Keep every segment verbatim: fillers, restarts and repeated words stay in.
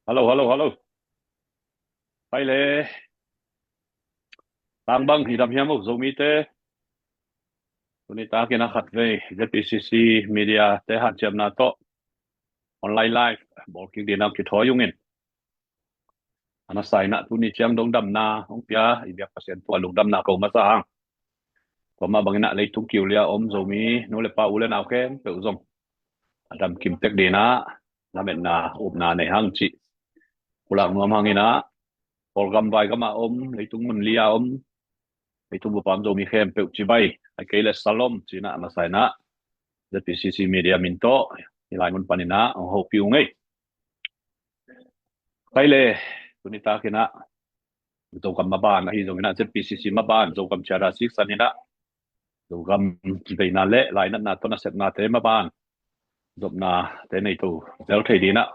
Hallo, hallo, hallo. Pai le. Tang bang hi dam hiam uh Zomite. Tuni takin a khatvei ZPCC media te hanciamna tawh online live bawl kik ding a kithawi ungin. A masa in ah tuni ciang dong damna hong pia i biak Pasian tua lungdamna ko masa hang. Tua mah bangin ah leitung kiu lia om Zomi nu le pa u le nau khempeuh zong a dam kim tek ding a lametna upna nei hang cih pulak nuam hangin ah Kawlgam vaigam a om, leitung mun li a om, leitung bup a om Zomi khempeuh cibai, a kei le salom ci in ah a masa in ah ZPCC media min tawh hi lai mun panin ah hong hopih ung ei. Pai le, tuni takin ah Zogam maban ahi zongin ah, ZPCC maban, Zogam Charter Six in ah Zogam veina le lainatna tawh nasepnate maban zopnate nei to zel thei ding ah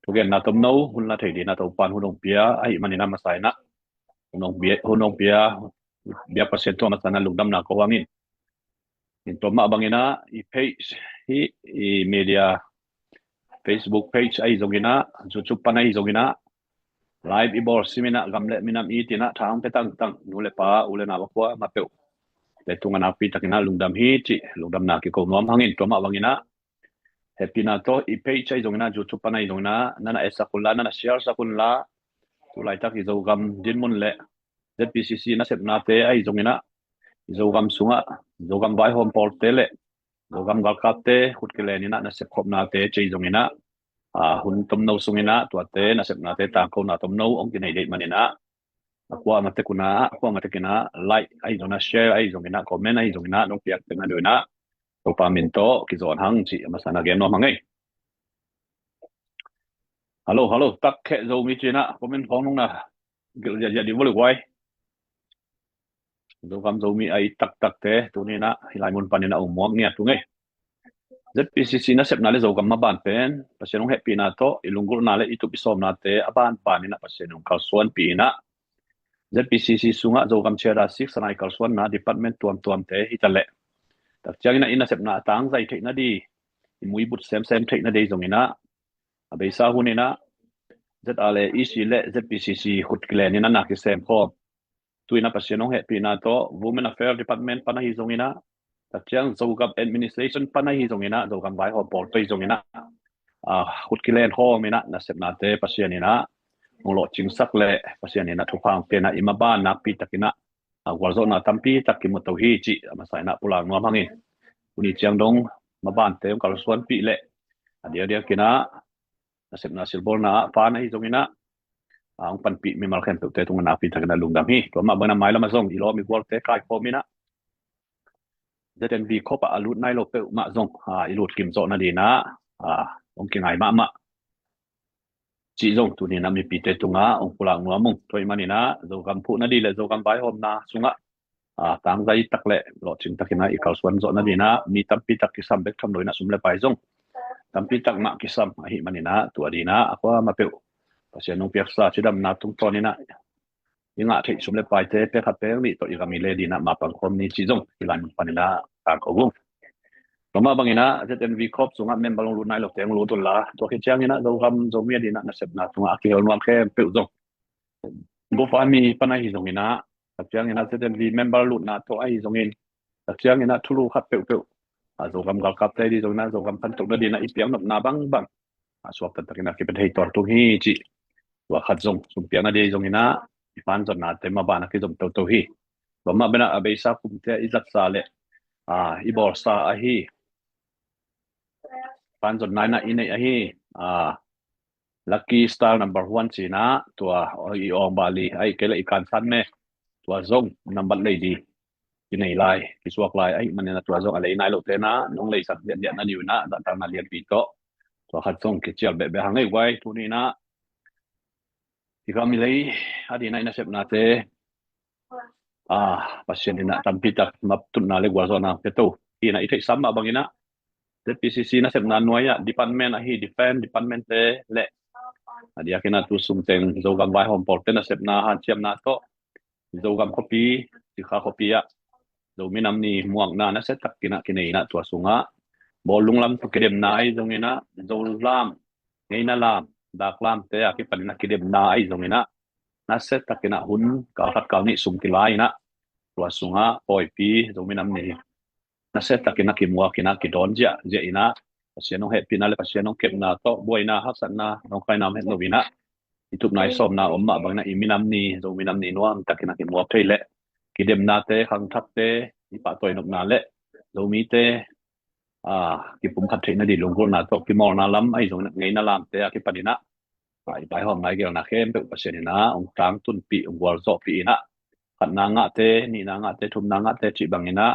thugenna tomno hun la thei ding ah Topan hun hong pia ahih manin ah a masa in ah hun hong pia, hun hong pia biak Pasian tua masa in ah lungdamna ko hangin. In tua mah bangin ah i page hi, i media Facebook page ahi zongin ah, YouTube pan ahi zongin ah live i bawl simin ah gam le minam i tin ah thang pe tangtang nu le pa u le nau a kua mah peuh te tungah nakpi takin ah lungdam hi cih lungdamna kiko nuam hangin tua mah bangin ah hehpihna tawh i page ahi zongin ah YouTube pan ahi zongin ah na na etsak un la, na na share sak un la. Tu laitak i Zogam dinmun le ZPCC nasepnate ahi zongin ah i Zogam sungah Zogam vaihawm pawlte le Zogam galkapte khut kilen in ah nasep khopnate cei zongin ah hun tomno sungin ah tuate nasepnate tangkona tomno hong kinei deih manin ah a kua mah tek un ah, a kua mah tek in ah like ahi zongin ah, share ahi zongin ah, comment ahi zongin ah nong piak teng a ding in ah Topa min tawh kizawn hang cih a masa in ah gen nuam hang ei. Hallo, hallo, tak kheh Zomi ci in ah comment khawng nong na gelh ziahziah ding vo le guai. Zogam Zomi a it taktakte tuni in ah hi lai mun panin ah hong muak ngiat ung ei. ZPCC nasepna le Zogam maban pen Pasian hong hehpihna tawh i lunggulhna le i tup i sawmnate a banban in ah Pasian hong kalsuanpih in ah ZPCC sungah Zogam Charter Six in ah i kalsuanna department tuamtuamte hi ta leh tak ciangin ah i nasepna a tangzai theih nading, i muibut semsem theih nading zongin ah a beisa hun in ah ZRA EC le ZPCC khut kilen in ah na kisem khawm. Tu in ah Pasian hong hehpihna tawh Women Affairs Department pan ahi zongin ah tak ciang Zogam Administration pan ahi zongin ah Zogam vaihawm pawlte ahi zongin ah khut kilen khawm in ah nasepnate Pasian in ah hong lawhcingsak le Pasian in ah thupha hong pia in ah i maban nakpi takin ah gualzawhna tampi tak kimu to hi cih a masa in ah pulak nuam hangin. Tuni ciang dong mabante hong kalsuanpih le a diakdiakin ah nasepna silbawlna ah pan ahi zongin ah hong panpih mimal khempeuhte tungah nakpi takin ah lungdam hi. Tua mah bangin ah mailam ah zong i lawm i gualte kaikhawm in ah ZNV khop ah a lut nai lo peuhmah zong i lut kim zawh nading in ah hong kingai mahmah cih zong tuni in ah mipite tungah hong pulak nuam ung. Tua ahih manin ah Zogam phuh nading le Zogam vaihawmna sungah tangzai tak le lawhcing takin ah i kalsuan zawh nading in ah mi tampi tak kisam bek tham lo in ah sum le pai zong tampi tak mah kisam ahih manin ah tua ding in ah a kua mah peuh Pasian hong piaksa cidamna tungtawn in ah i ngah theih sum le paite pek khat pek nih tawh i gam i lei ding in ah mapang khawm ni cih zong hi lai mun panin ah tangko ung. Tua mah bangin ah ZNV khop sungah member hong lut nai lote hong lut un la, tua khit ciangin ah Zogam Zomi a ding in ah nasepna tungah a kihel nuam khempeuh zong GoFundMe pan ahi zongin ah tak ciangin ah ZNV member lutna tawh ahi zongin tak ciangin ah thulu khat peuhpeuh Zogam galkapte ding zongin ah Zogam thantok nading in ah i piaknopna bangbang a suakta takin ah kipia thei tawntung hi cih tua khat zong sumpiakna ding zongin ah i panzonnate maban a kizom toto hi. Tua mah bangin ah a beisa kumte i zatsa le i bawlsa ahi panzonna in ah i neih ahi Lucky Star number one ci in ah tua i awng bali ahi kei le i kansan me tua zong nambat lei ding kinei lai kisuak lai ahih manin ah tua zong a lei nai lote in ah nong leisak diahdiah nading in ah zahtakna lianpi tawh tua khat zong kicial behbeh hang ei guai. Tuni in ah i gam i lei a ding in ah i nasepnate Pasian in ah tampi tak maptutna le gualzawhna pia to hi in ah i theihsa mah bangin ah ZPCC nasepna nuai ah department ahi defense department te le a diakin ah tu sungteng Zogam vaihawm pawlte nasepna hanciamna tawh Zogam khuapi, Sikha khuapi ah Zomi Nam Ni muakna nasia takin ah kinei in ah tua sungah bawlung lam tawh kidemna ahi zongin ah Zolam ngeina lam daklamte a kipanin a kidemna ahi zongin ah nasia takin ah hun kal khat kal nih sung kilai in ah tua sungah pawipi Zomi Nam Ni nasia takin a kimuak in ah kidawn ziahziah in ah Pasian hong hehpihna le Pasian hong kepna tawh buaina haksatna nawngkaina om het lo in ah i tupna i sawmna om mah bangin ah i minam ni Zomi Nam Ni nuam takin a kimuak thei leh kidemnate khangthakte i pahtawi nopna le Zomite a kipumkhat theihna ding lunggulhna tawh kimawlna lam ahi zongin ah ngeina lamte a kipanin ah a i vaihawm ngai gelna khempeuh Pasian in ah hong tangtunpih hong gualzawhpih in ah khatna ngahte nihna ngahte thumna ngahte cih bangin ah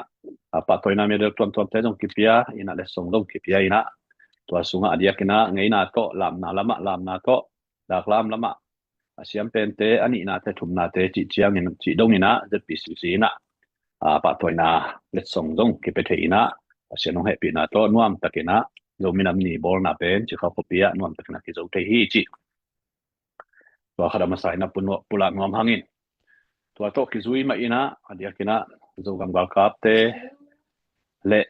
a pahtawina medal tuamtuamte zong kipia in ah letsong zong kipia in ah tua sungah a diakin ah ngeina tawh lamna lamah lamna tawh daklam lamah a siampente a nihnate thumnate cih ciangin cih dongin ah Z P C C in ah a pahtawina letsong zong kipia thei in ah Pasian hong hehpihna tawh nuam takin ah Zomi Nam Ni bawlna pen Cikha khuapi ah nuam takin ah kizo thei hi cih tua khat a masa in ah pulak nuam hangin tua tawh kizui mah in ah a diakin ah Zogam galkapte le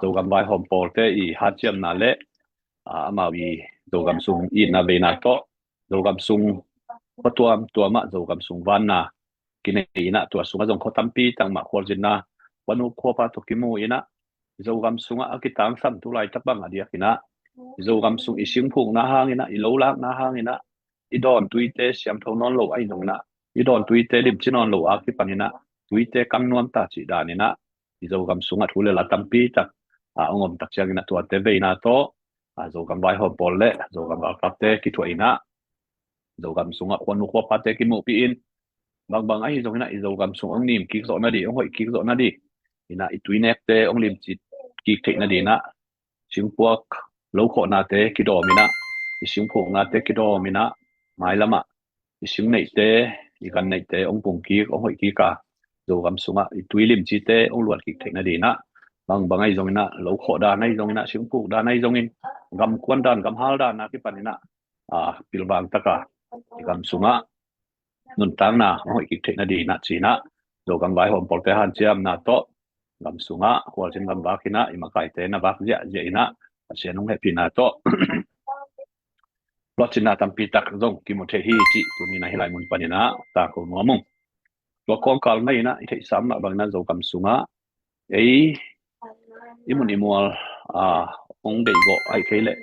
Zogam vaihawm pawlte i hanciamna le a, amau i Zogam sung itna veina tawh Zogam sung khuatuam tuamah Zogam sung vanna kinei in ah tua sungah zong khua tampi tak mah khualzinna khuanu khuapa tawh kimu in ah Zogam sungah a kitangsam tu laitak bang a diakin ah Zogam sung i singphukna hangin ah i lo lakna hangin ah i dawn tuite siangtho nawn lo ahi zongin ah i dawn tuite limci nawn lo a kipanin ah tuite kang nuam ta cih danin ah i Zogam sungah thu le la tampi tak a hong om tak ciangin ah tuate veina tawh a Zogam vaihawm pawl le Zogam galkapte kithuah in ah Zogam sungah khuanu khuapate kimuhpih in bangbang ahi zongin ah i Zogam sung hong nim kik zawh nading hong hoih kik zawh nading in ah i tuinekte hong limci kik theih nading in ah singpuak lo khawhnate kidawm in ah i singphuknate kidawm in ah mailamah i singneihte i ganneihte hong pung kik hong hoih kik a Zogam sungah i tui limcite hong luan kik theih nading in ah bangbang ahi zongin ah lo khawh dan ahi zongin ah singphuk dan ahi zongin gamkuan dan gamhal dan a kipanin ah a pilvang taka i gam sungah nuntakna hong hoih kik theih nading in ah ci in ah Zogam vaihawm pawlte hanciamna tawh gam sungah khualzin gam vak in ah i makaite na vak ziahziah in ah Pasian hong hehpihna tawh lawhcinna tampi tak zong kimu thei hi cih tuni in ah hih lai mun panin ah tangko nuam ung. Tua kawngkal mah in ah i theihsa mah bangin ah Zogam sungah ei i mun i mual a hong deihgawh ahi kei leh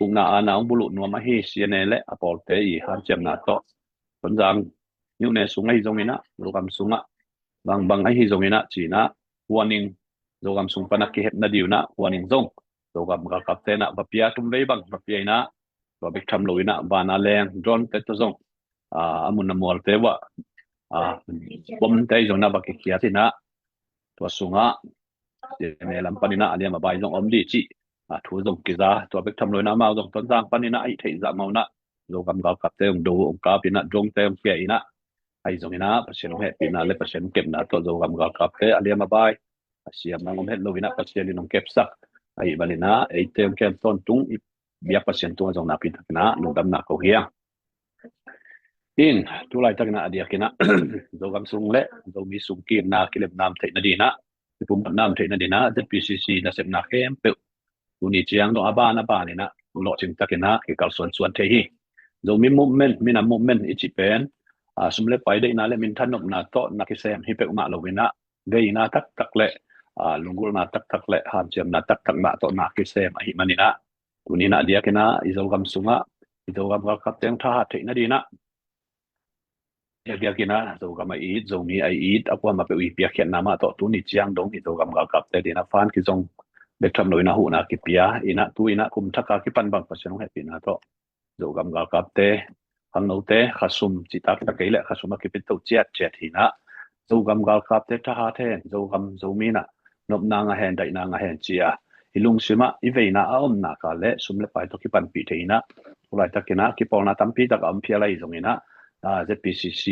ukna ana hong buluh nuam ahi C N A le a pawlte i hanciamna tawh Tonzang niuhne sung ahi zongin ah Zogam sungah bangbang ahi zongin ah ci in ah huaning Zogam sung pan a kihepna ding in ah huaning zong Zogam galkapte in ah va pia tum vei bang va pia in ah tua bek tham lo in ah vana leng drone te tawh zong a mun a mualte uah a bomte ahi zongin ah va kikhiat in ah tua sungah C N A lam panin ah a liam a bai zong om ding cih a thu zong kiza tua bek tham lo in ah amau zong Tonzang panin ah a hih theih zah mah un ah Zogam galkapte hong do hong kap in ah drone te hong khia in ah ahi zongin ah Pasian hong hehpihna le Pasian hong kepna tawh Zogam galkapte a liam a bai a siam nang om het lo in ah Pasian in hong kepsak ahih manin ah eite hong kem tawntung i biak Pasian tungah zong nakpi takin ah lungdamna ko hi a. In tu laitakin ah a diakin ah Zogam sung le Zomi sung kiimna kilemna om theih nading in ah kipumkhatna om theih nading in ah Z P C C nasepna khempeuh tuni ciang dong a ban a ban in ah lawhcing takin ah kikalsuan suan thei hi. Zomi movement, minam movement i cih pen a sum le pai deihna le minthan nopna tawh na kisem hi peuhmah lo in ah veina taktak le a lunggulhna taktak le hanciamna taktak mah tawh na kisem ahih manin ah tuni in ah a diakin ah i Zogam sungah i Zogam galkapte hong thahat theih nading in ah a diakin ah Zogam a it, Zomi a it a kuamah peuh i piakkhiatna mah tawh tuni ciang dong i Zogam galkapte ding in ah fan kizong bek tham lo in ah huhna kipia in ah tu in ah kum thak a kipan bang Pasian hong hehpihna tawh Zogam galkapte khangnote khasum cihtak ta kei leh khasum a kipit to ciatciat hi in ah Zogam galkapte thahat hen Zogam Zomi in ah nopna ngah hen daihna ngah hen ci a i lungsim ah i veina a om nak leh sum le pai tawh kipanpih thei in ah tu laitakin ah kipawlna tampi tak a om phial ahi zongin ah Z P C C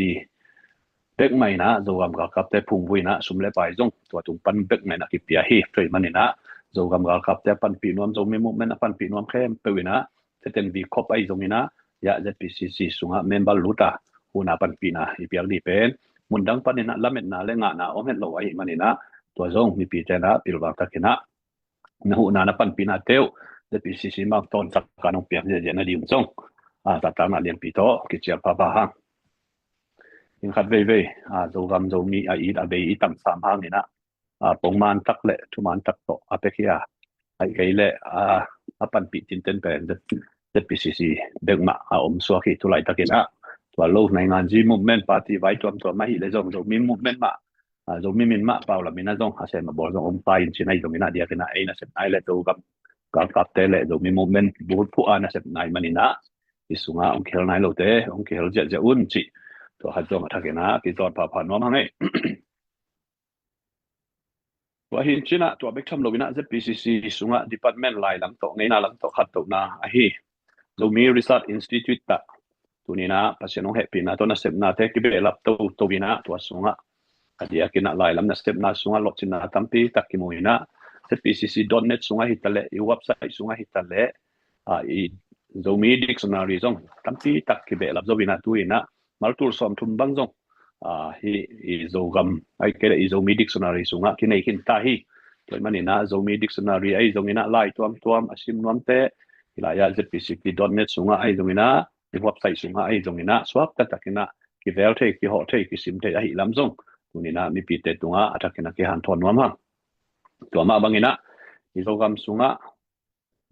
bek mah in ah Zogam galkapte phungvui in ah sum le pai zong tua tung pan bek mah in ah kipia hi. Tua ahih manin ah Zogam galkapte a panpih nuam, Zomi movement a panpih nuam khempeuh in ah Seten V Corp ahi zongin ah Z P C C sungah member lut a huhna panpihna i piak ding pen mundang panin ah lametna le ngahna om het lo ahih manin ah tua zong mipite in ah pilvang takin ah na huhna na panpihna teuh Z P C C mah tawh cak kan hong piak ziahziah na ding zong a, zahtakna lianpi tawh kicial phapha hang. Inn khat veivei a, Zogam Zomi a it a bei i tamsam hangin ah, a, pongman tak le thuman tak tawh a pek hi a, ahih kei leh a, a panpih tinten pen Z P C C bek mah a om suak hi. Tulaitakin ah tua lo nainganzi movement party vai tuamtuam ahih leh zong Zomi movement mah, a, Zomi min mah pau lamin ah zong a sem a bawl zong om ta in cih ahi zongin ah, a diakin ah ei nasepna le Zogam galkapte le Zomi movement bulphuh a nasepna ahih manin ah, i sungah hong kihel nai lote hong kihel ziahziah un cih tua khat zong a thakin ah kizawn phapha nuam hang ei. Tua hi in cih ah tua bek tham loin ah Z P C C sungah department lai lam tawh, ngeina lam tawh khantohna ahi Zomi Research Institute tah tuni in ah Pasian hong hehpihna tawh nasepnate kibehlap toto in ah tua sungah a diakin ah lai lam nasepna sungah lawhcinna tampi tak kimu in ah Z P C C dot net sungah hi ta leh, i website sungah hi ta leh, a, i Zomi dictionary zong tampi tak kibehlap zo in ah tu in ah maltul sawmthum bang zong, a, hi i Zogam ahih kei leh i Zomi dictionary sungah kinei khin ta hi. Tua ahih manin ah Zomi dictionary ahi zongin ah lai tuamtuam a sim nuamte hi lai ah Z P C C dot net sungah ahi zongin ah, i website sungah ahi zongin ah suak taktakin ah kivel thei, kihawh thei, kisim thei ahih lam zong tuni in ah mipite tungah a thakin ah kihanthawn nuam hang. Tua mah bangin ah i Zogam sungah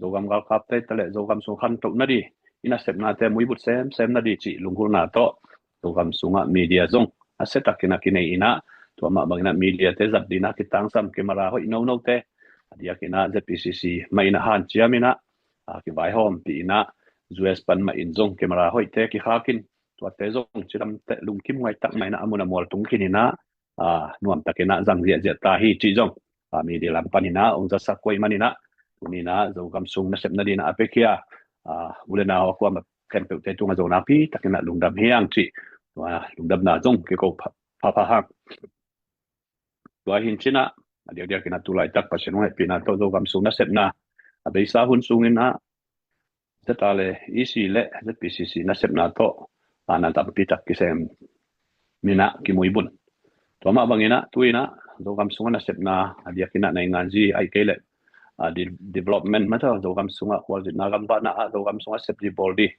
Zogam galkapte hi ta leh Zogam sung khantoh nading, i nasepnate muibut semsem nading cih lunggulhna tawh Zogam sungah media zong a sia takin ah kinei in ah, tua mah bangin ah mediate zat dingin ah kitangsam camera hoih nonote a diakin ah Z P C C mah in ah hanciam in ah, a, kivaihawmpih in ah U S pan mah in zong camera hoihte kikhak in, tuate zong cidamte lungkim huai tak mah in ah a mun a mual tung khin in ah, a, nuam takin ah zang ziahziah ta hi cih zong, a, media lam panin ah hong zasak uh ahih manin ah tuni in ah Zogam sung nasepna dingin ah a pia khia, a, u le nau a kuamah khempeuhte tungah Zo nakpi takin ah lungdam hi hang cih, a, lungdamna zong kiko pha, phapha hang. Tua hi in cih ah a diakdiakin ah tulaitak Pasian hong hehpihna tawh Zogam sung nasepna a beisa hun sungin ah Z R le E C le Z P C C nasepna tawh a, na tampi tak kisem in ah kimuibun. Tua mah bangin ah tu in ah Zogam sungah nasepna a diakin ah nainganzi ahih kei leh, a, de, development mah tawh Zogam sungah khualzinna gamvahna ah Zogam sungah sep ding bawl ding,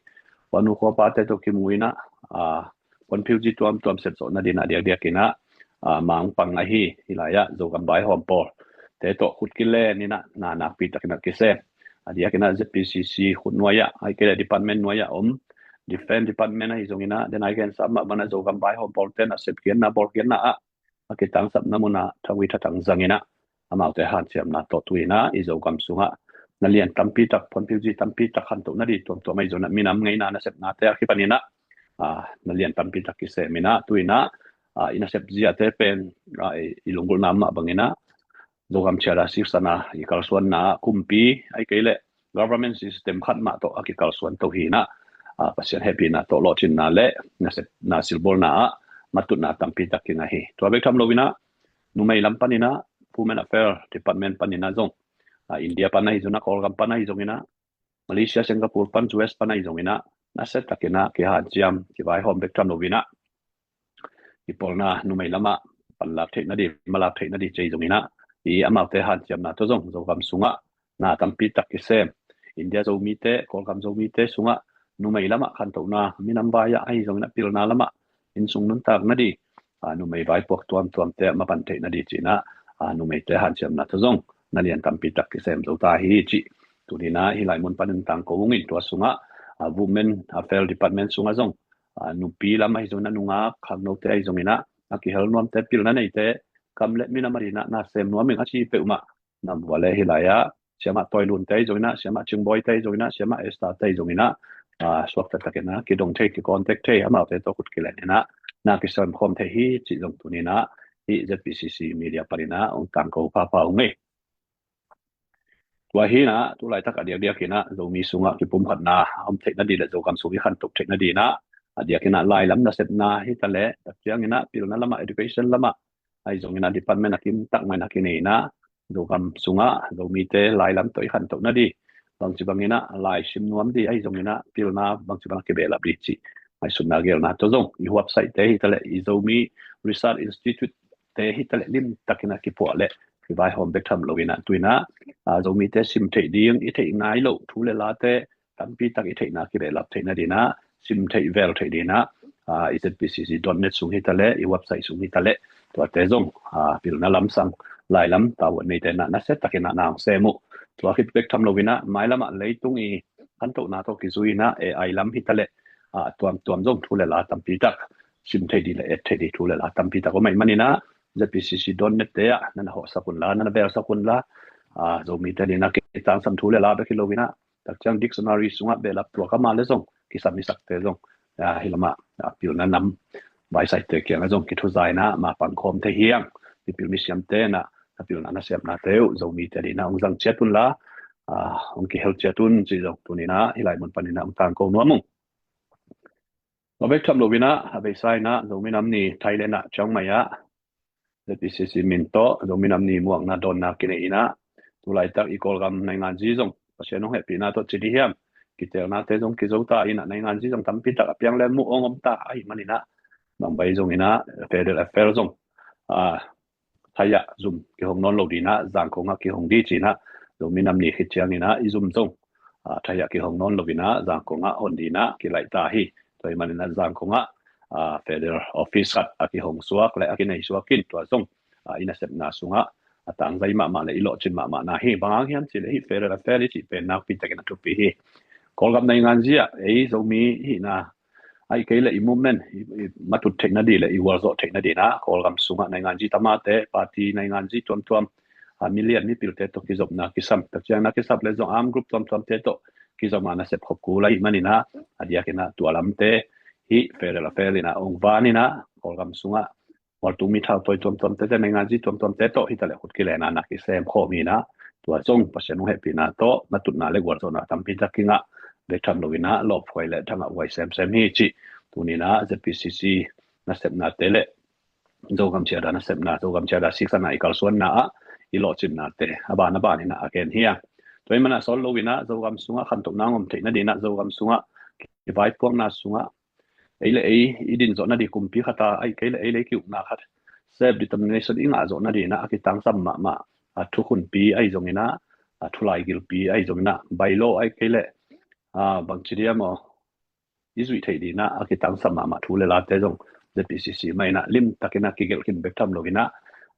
khuanu khuapate tawh kimu in ah, a, puanphiuzi tuamtuam sep zawh nading a diakdiakin ah, a, mangpang ahi hi lai ah Zogam vaihawm pawlte tawh khut kilen in ah na nakpi takin ah kisem. A diakin ah Z P C C khut nuai ah ahih kei leh department nuai ah om, Defense Department ahi zongin ah, den a i gensa mah bangin ah Zogam vaihawm pawlte nasep khiatna bawl khiatna ah a kitangsapna mun ah thawi thatang zangin ah amaute hanciamna tawh tu in ah i Zogam sungah na lian tampi tak, puanphiuzi tampi tak khantoh nading tuamtuam ahi zongin ah minam ngeina nasepnate a kipan in ah, a, na lian tampi tak kisem in ah tu in ah, a, i nasep ziate pen, a, i, i lunggulhna mah bangin ah Zogam Charter Six a na i kalsuanna ah kumpi ahih kei leh government system khat mah tawh a kikalsuan to hi in ah, a, Pasian hehpihna tawh lawhcinna le nasepna silbawlna ah matutna tampi tak kinga hi. Tua bek tham loin ah numei lam panin ah Women Affairs Department panin ah zong, a, India pan ahi zongin ah, Kawlgam pan ahi zongin ah, Malaysia, Singapore pan, U S pan ahi zongin ah na sia takin ah kihanciam, kivaihawm bek tham loin ah i pawlna numei lamah panlak theih nading, malak theih nading ci zongin ah, i amaute hanciamna tawh zong Zogam sungah na tampi tak kisem. India Zomite, Kawlgam Zomite sungah numei lamah khantohna, minam vai ah ahi zongin ah pilna lamah innsung nuntak nading, a, numei vaipuak tuamtuamte ah mapan theih nading ci in ah, a, numeite hanciamna tawh zong na lian tampi tak kisem zo ta hi cih tuni in ah hih lai mun panin tangko ung in. Tua sungah, a, Women Affairs Department sungah zong, a, nupi lam ahi zongin ah, nungak khangnote ahi zongin ah, a kihel nuamte, pilna neite, kam le minam adingin ah na sem nuam ing a ci peuhmah, na vua le hih lai ah Siamah Toilunte ahi zongin ah, Siamah Cingboite ahi zongin ah, Siamah Esther te ahi zongin ah, a, suakta takin ah kidong thei, kicontact thei, amaute tawh khut kilen in ah na kisem khawm thei hi cih zong tuni in ah hih Z P C C media panin ah hong tangko phapha ung ei. Tua hi in ah tulaitak a diakdiakin ah Zomi sungah kipumkhatna a om theih nading le Zogam sung i khantoh theih nading ah, a diakin ah lai lam nasepna hi ta leh, tak ciangin ah pilna lamah, education lamah ahi zongin ah department a kim tak mah in ah kinei in ah Zogam sungah Zomite lai lam tawh i khantoh nading, bangci bangin ah lai sim nuam ding ahi zongin ah pilna bangci bang a kibehlap ding cih ngaihsutna gelna tawh zong i website te hi ta leh, i Zomi Research Institute te hi ta leh lim takin ah kipuah leh kivaihawm bek tham lo inah, tu inah, ah, Zomite sim theih ding, i theih ngai loh thu le late tampi tak i theihna kibehlap theihna dinah, sim theih vel theih dinah, ah, i Z P C C dot net sung hi taleh, i website sung hi taleh, tuate zong, ah, pilna lamsang lailam tavuan neite nah nasia takinah na hong sem uh. Tua khit bek tham lo inah, mailamah leitung i khantohna tawh kizui inah A I lam hi taleh, ah, tuamtuam zong thu le la tampi tak sim thei dih le et thei dih thu le la tampi tak om ahih maninah, Z P C C dot net te ah na na hawhsak unla, na na belsak unla, ah, Zomite dinah kitangsam thu le la bek hi lo inah, takciang dictionary sungah behlap tuak a mah le zong kisam i sakte zong, ah, hi lamah, ah, pilna nam vaisaite kiangah zong kithuza inah mapang khawm thei hi hang. Mipil misiamte nah na pilna na siamnate uh Zomite dinah hong zang ciat unla, ah, hong kihel ciat un ci zong tuninah hih lai mun paninah hong tangko nuam ung. Tua bek tham lo inah, a beisa inah Zomi Nam Ni Thailand ah Chiang Mai ah Z P C C min tawh Zomi Nam Ni muakna dawnna kinei inah, tulaitak i Kawlgam nainganzi zong Pasian hong hehpihna tawh ci dih hiam, kiteelnate zong kizo ta inah, nainganzi zong tampi tak a piang le muh hong om ta ahih maninah, bangbai zong inah Federal Affair zong, ah, Thai ah zum kihong nawn lo dinah, Zangkong ah kihong dih cinah, Zomi Nam Ni khit ciang inah i zum zong, ah, Thai ah kihong nawn lo inah, Zangkong ah hon dinah kilaih ta hi. Tua ahih maninah Zangkong ah, ah, Federal Office khat a kihong suak le a kinei suak in, tua zong, ah, i nasepna sungah a tangzai mahmah le i lawhcin mahmahna hi. Bang hang hiam cih le hih Federal Affair i cih pen nakpi takin a thupi hi. Kawlgam nainganzi ah ei Zomi hihna, ahih kei leh i movement, i, i matut theihna dih le i gualzawh theihna dinah, Kawlgam sungah nainganzi tamate, party nainganzi tuamtuam, ah, milian mipilte tawh kizopna kisam, takciang na kisap le zong armed group tuamtuamte tawh kizopna nasep khop kul ahih maninah, a diakinah tua lamte hih Federal Affair inah hong van inah, Kawlgam sungah gualtung mi thautawi tuamtuamte, nainganzi tuamtuamte tawh hi taleh khut kilena na kisem khawm inah, tua zong Pasian hong hehpihna tawh na tutna le gualzawhna tampi tak kingah, bek tham lo inah lawphuai le thangah huai semsem hi cih tuninah Z P C C nasepnate le Zogam Chiada nasepna, Zogam Chiada siksana i kalsuanna ah i lawhcinnate a ban a ban inah a gen hi hang. Tua ahih maninah sawl lo inah Zogam sungah khantohna hong om theihna dinah, Zogam sungah i vaipuakna sungah ei le ei i din zawhna dih kumpi khat a, ahih kei le ei le ei ki-ukna khat, self determination i ngah zawhna dinah a kitangsam mahmah, a thukhunpi ahi zonginah, a thulaigilpi ahi zonginah, bailo ahih kei le, a, bangci diam aw, i zuih theih dinah a kitangsam mahmah thu le late zong Z P C C mah inah limtakinah kigelh khin bek tham lo inah,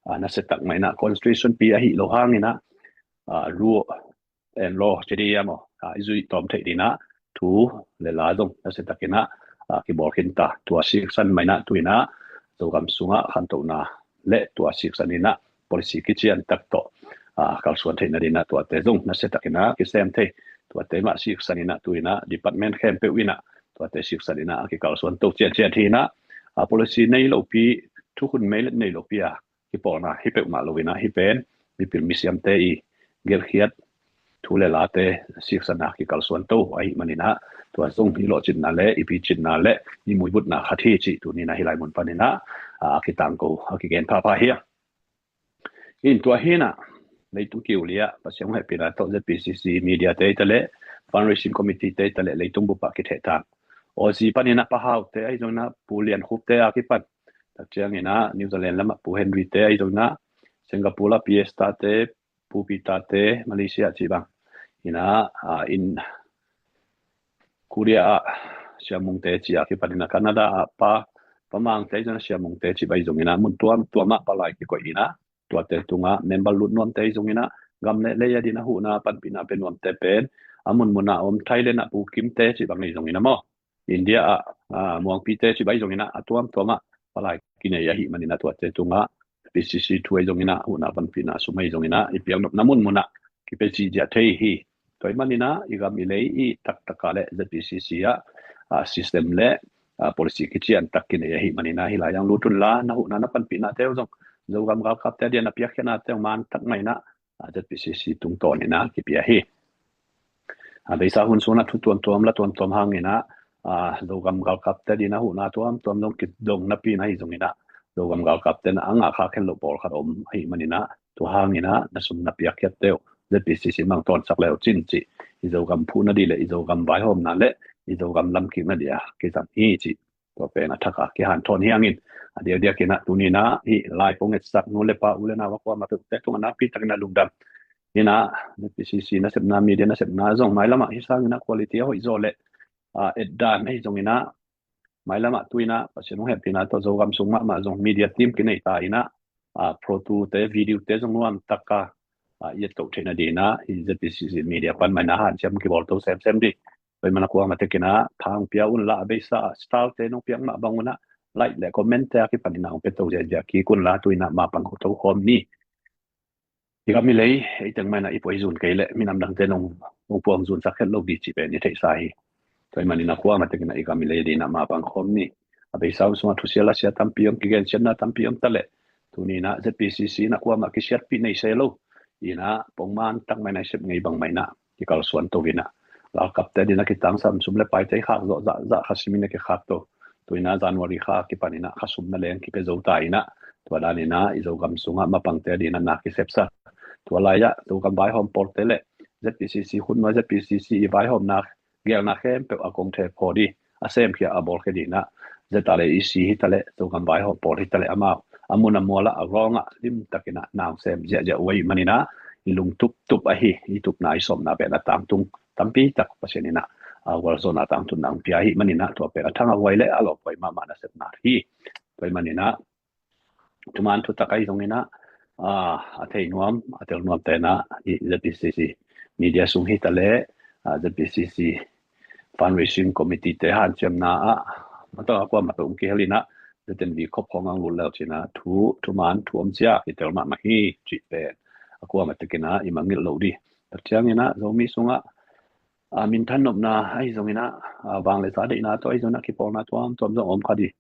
a, nasiatak mah inah constitution pi ahih lo hanginah, a, rule and law ci dih hiam aw, a, i zuih tawm theih dinah thu le la zong nasiatakinah, a, kibawl khin ta. Tua siksan mah inah tu inah Zogam sungah khantohna le tua siksan inah policy kician tak tawh, a, kalsuan theihna dinah tuate zong nasiatakinah kisem thei. Tuate mah siksan inah tu inah department khempeuh inah tuate siksan inah a kikalsuan to ciatciat hi inah, a, policy nei lopi, thukhun mei nei lopi a kipawlna hi peuhmah lo inah, hih pen mipil misiamte i gelhkhiat thu le late siksana kikalsuan to ahih maninah, tua zong i lawhcinna le i picinna le i muibutna khat hi cih tuninah hih lai mun paninah, a, a kitangko, a kigen phapha hi a. In tua hinah leitung kiuliah Pasian hong hehpihna tawh Z P C C media te i taleh, fundraising committee te i taleh, leitung bupah kithehthang Aussie paninah Pa Hau te ahi zonginah, Pu Lian Khup te a kipan, takcianginah New Zealand lamah Pu Henry te ahi zonginah, Singapore ah P S ta te, Pu Peter te, Malaysia cih bang inah, a, in Korea ah Sia Mung te cih a kipan inah, Canada ah Pa, Pa Mang te ahi zonginah, Sia Mung te cih bang ahi zonginah, mun tuamtuam ah palai kikoih inah, tuate tungah member lut nuamte ahi zonginah, gam le lei a dinah huhna panpihna pia nuamte pen a munmunah om. Thailand ah Pu Kim te cih bang ahi zonginah maw, India ah, a, Muangpi te cih bang ahi zonginah, a tuamtuam ah palai kinei ahih maninah tuate tungah P C C thu ahi zonginah, huhna panpihna sum ahi zonginah, i piaknopna munmunah kipia cih ziah thei hi. Tua ahih maninah i gam i lei i taktakah le Z P C C ah, a, system le, a, policy kician tak kinei ahih maninah hih lai-ah hong lut unla, na huhna na panpihnate uh zong Zogam galkapte a dia na piakkhiatnate uh man tak mah inah, a, Z P C C tungtawninah kipia hi. A, beisa hun sunah thu tuamtuam la tuamtuam hanginah, a, Zogam galkapte a dinah huhna tuamtuam zong kidong napi na hi zonginah, Zogam galkapte na a ngah kha khen loh pawlkhat om ahih maninah, tua hanginah na sum na piakkhiatte uh Z P C C mah hong tawnsak le uh cin cih, i Zogam phuhna dih le i Zogam vaihawmna le i Zogam lamkikna dih a kizang hi cih Tua pen a thak a kihanthawn hi hangin a diakdiak in ah tuni in ah hih live hong etsak nu le pa, u le nau a kuamah peuhte tungah nakpi takin ah lungdam. In ah Z P C C nasepna, media nasepna zong mailam ah hih sangin ah quality a hoih zaw leh, ah, etdan ahi zongin ah mailam ah tu in ah Pasian hong hehpihna tawh Zogam sung mahmah zong media team kinei ta in ah, ah, photo te, video te zong nuam tak a, ah, i et toh theihna ding in ah hih Z P C C media pan mah in ah hanciam kibawl to semsem ding. Tua ahih manin a kuamah tek in ah tha hong pia un la, a beisa ah star te nong piak mah bang un ah like le comment te a kipan in ah hong pia to ziahziah kik un la, tu in ah mapang to khawm ni. I gam i lei, ei teng mah in ah i puai zun kei leh minam dangte nong, nong puang zunsak het lo ding cih pen i theihsa hi. Tua ahih manin a kuamah tek in ah i gam i lei ding in ah mapang khawm ni. A beisa uh sungah thusia lasia tampi om, kigensiatna tampi om ta leh, tuni in ah Z P C C in ah kuamah kisiatpih nei se lo. In ah pongman tak mah in ah i sep ngei bang mah in ah kikalsuan to in ah, galkapte ding in ah kitangsam sum le paite i khak zawh zahzah, kha simin a kikhak to. Tu in ah January kha kipan in ah kha sum na leng kipia zo ta in ah, tua dan in ah i Zogam sungah mapangte ding in ah na kisepsak. Tua lai ah Zogam vaihawm pawlte le Z P C C khutnuai, Z P C C i vaihawmna gelna khempeuh a kong thephaw ding, a semkhia, a bawlkhia ding in ah Z R A E C hi ta leh, Zogam vaihawm pawl hi ta leh, amau a mun a mual ah a gawng ah limtak in ah na hong sem ziahziah uh ahih manin ah i lung tuptup ahi, i tupna, i sawmna pen a tangtung tampi tak Pasian in ah, a, gualzawhna, tangtunna hong pia ahih manin ah tua pen a thangah huai le a lawmhuai mahmah nasepna hi. Tua ahih manin ah thuman thutak ahi zongin ah, a, a thei nuam, a tel nuamte in ah i Z P C C media sung hi ta leh, a, Z P C C fundraising committee te hanciamna ah, mah tawh a kuamah peuh hong kihel in ah Z N V khop khawng hong lut le uh cin ah thu, thuman thu om cia kitel mahmah hi cih pen a kuamah tek in ah i mangngilh loh ding. Tak ciangin ah Zomi sungah, a, minthan nopna ahi zongin ah, a, vang le za deihna tawh ahi zongin ah kipawlna tuamtuam zong om kha ding.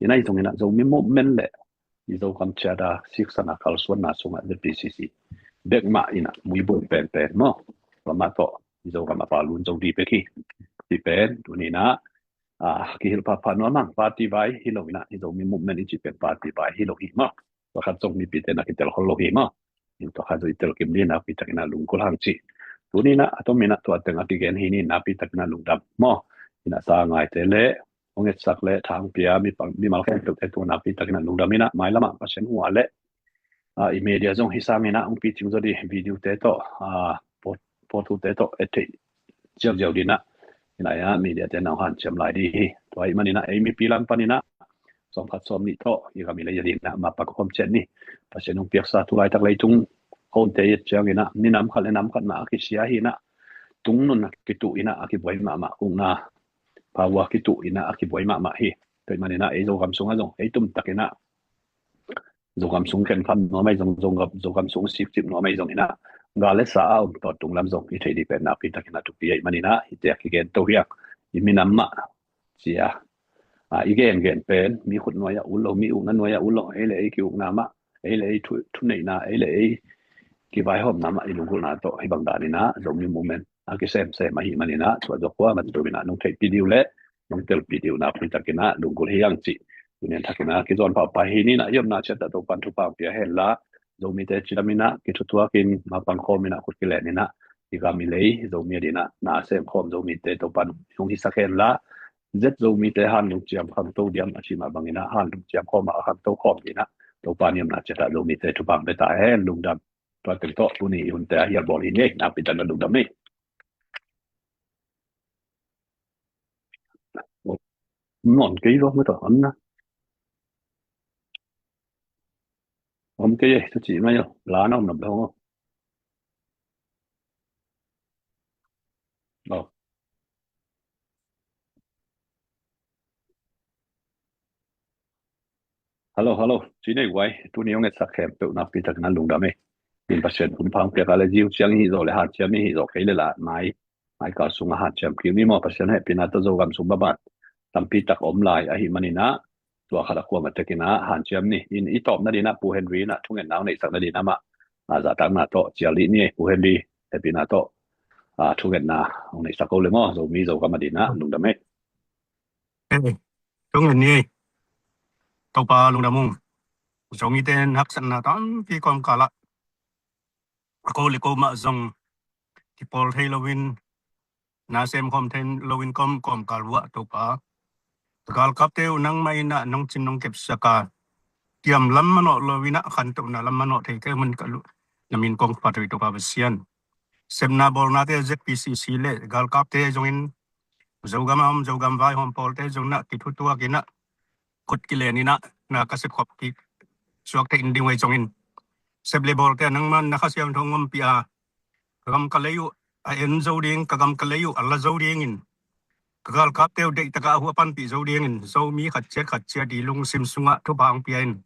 In ah ahi zongin ah Zomi movement le i Zogam ciat a siksan a kalsuanna sungah Z P C C bek mah in ah muibuai penpen maw, tua mah tawh i Zogam a palun zo ding bek hi. Cih pen tuni in ah, a, kihilh phapha nuam hang. Party vai hi lo in ah, i Zomi movement i cih pen party vai hi lo hi maw. Tua khat zong mipite in ah kitel khol lo hi maw. In tua khat zong i tel kim ding, nakpi takin ah lunggulh hang cih. Tuni in ah a tom in ah tua teng a kigen hi ni, nakpi takin ah lungdam maw. In ah sa ngaite le hong etsak le tha hong pia mi pang, mimal khempeuhte tungah nakpi takin ah lungdam in ah, mailam ah Pasian hua le, a, i media zong hih sangin ah hong picing zaw ding, video te tawh, a, pho-, photo te tawh et theih ziauziau ding in ah, in ah media te na hong hanciam lai ding hi. Tua ahih manin ah ei mipi lam panin ah sawmkhat sawmnih tawh i gam i lei a ding in ah mapang khawm ciat ni. Pasian hong piaksa tu laitak leitung khonte i et ciangin ah minam khat le nam khat mah a kisia hi in ah, tungnun a kituh in ah a kibuai mahmah, ukna phaua kituh in ah a kibuai mahmah hi. Tua ahih manin ah ei Zogam sungah zong ei tum takin ah Zogam sung khenkham nuam ahi zong, Zogam, Zogam sung sikcip nuam ahi zongin ah gal le sa a om tawh tung lam zong i theih ding pen nakpi takin ah thupi ahih manin ah hihte a kigen to hi hang. I minam mah cia, a, i gengen pen mi khut nuai ah ul lo, mi ukna nuai ah ul lo, ei le ei ki-ukna mah, ei le ei thu, thuneihna, ei le ei kivaihawmna mah i lunggulhna tawh hih bang danin ah Zomi movement a kisemsem ahih manin ah tua zawh kuamah tua in ah nong theihpih ding uh le nong telpih ding uh nakpi takin ah lunggulh hi hang cih tuni in thakin ah kizawn pahpah hi ni. In ah i omna ciat ah Topan thupha hong pia hen la, Zomite cidam in ah kithutuak in, mapang khawm in ah, khut kilen in ah, i gam i lei Zomi a ding in ah na sem khawm Zomite Topan hong hisak hen la, zet Zomite han lungciam khangto diam a cih mah bangin ah han lungciam khawm a khangto khawm ding in ah Topan i omna ciat ah Zomite thupha hong pia ta hen. Lungdam. Tua teng tawh tuni i hunte a hial bawl hi ni. Nakpi takin ah lungdam ni. Nawn kei lo mah tawh, om na. Om kei e, tua cih mai lo. La na om nop lo. Oh. Hello, hello. Ci nei guai. Tuni hong etsak khempeuh nakpi takin ah lungdam e. In Pasian hun pha hong piak a le ziu ciang i hih zawh le hanciam i hih zawh kei le la mai, mai kal sungah hanciam kik ni maw. Pasian hehpihna tawh Zogam sung banban tampi tak om lai ahih manin ah tua khat a kuamah tekin ah hanciam ni. In i tawpna ding ah Pu Henry in ah thungetna hong neihsak nading ah amah, a, zahtakna tawh cial dih ni. Pu Henry, hehpihna tawh, a, thungetna hong neihsak ko le maw. Zomi Zogam a ding ah lungdam e. Eh, thungen ni. Topa lungdam ung. Zomite in haksatna tampi kawmkal ah ko le ko mah zong kipawl thei loin, na sem khawm thei loin kawm, kawmkal uh ah Topa Galkapte uh nangmah in ah nong cin nong kepsak a, tiam lam manawh lo in ah khantohna lam manawh thei kei un ka luh. Na min kong phat uh hi Topa Pasian. Sepna bawlnate ZPCC le galkapte zongin, Zogam a om Zogam vaihawm pawlte zong in ah kithutuak in ah, khut kilen in ah, na ka sepkhop kisuak theih in ding uh hi zongin, sep le bawlte ah nangmah na Kha Siangtho hong ompih a, ka gam ka lei uh a en zo ding, ka gam ka lei uh a la zo dingin, ka galkapte uh deihtak a huah panpih zo dingin, Zomi khat ciat khat ciat i lungsim sungah thupha hong pia in,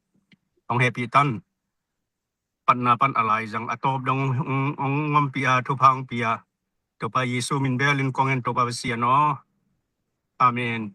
hong hehpih tan. Patna pan a laizang a tawp dong hong, hong ompih a, thupha hong pia a, Topa Jesu min bel in kong en Topa Pasian aw. Amen.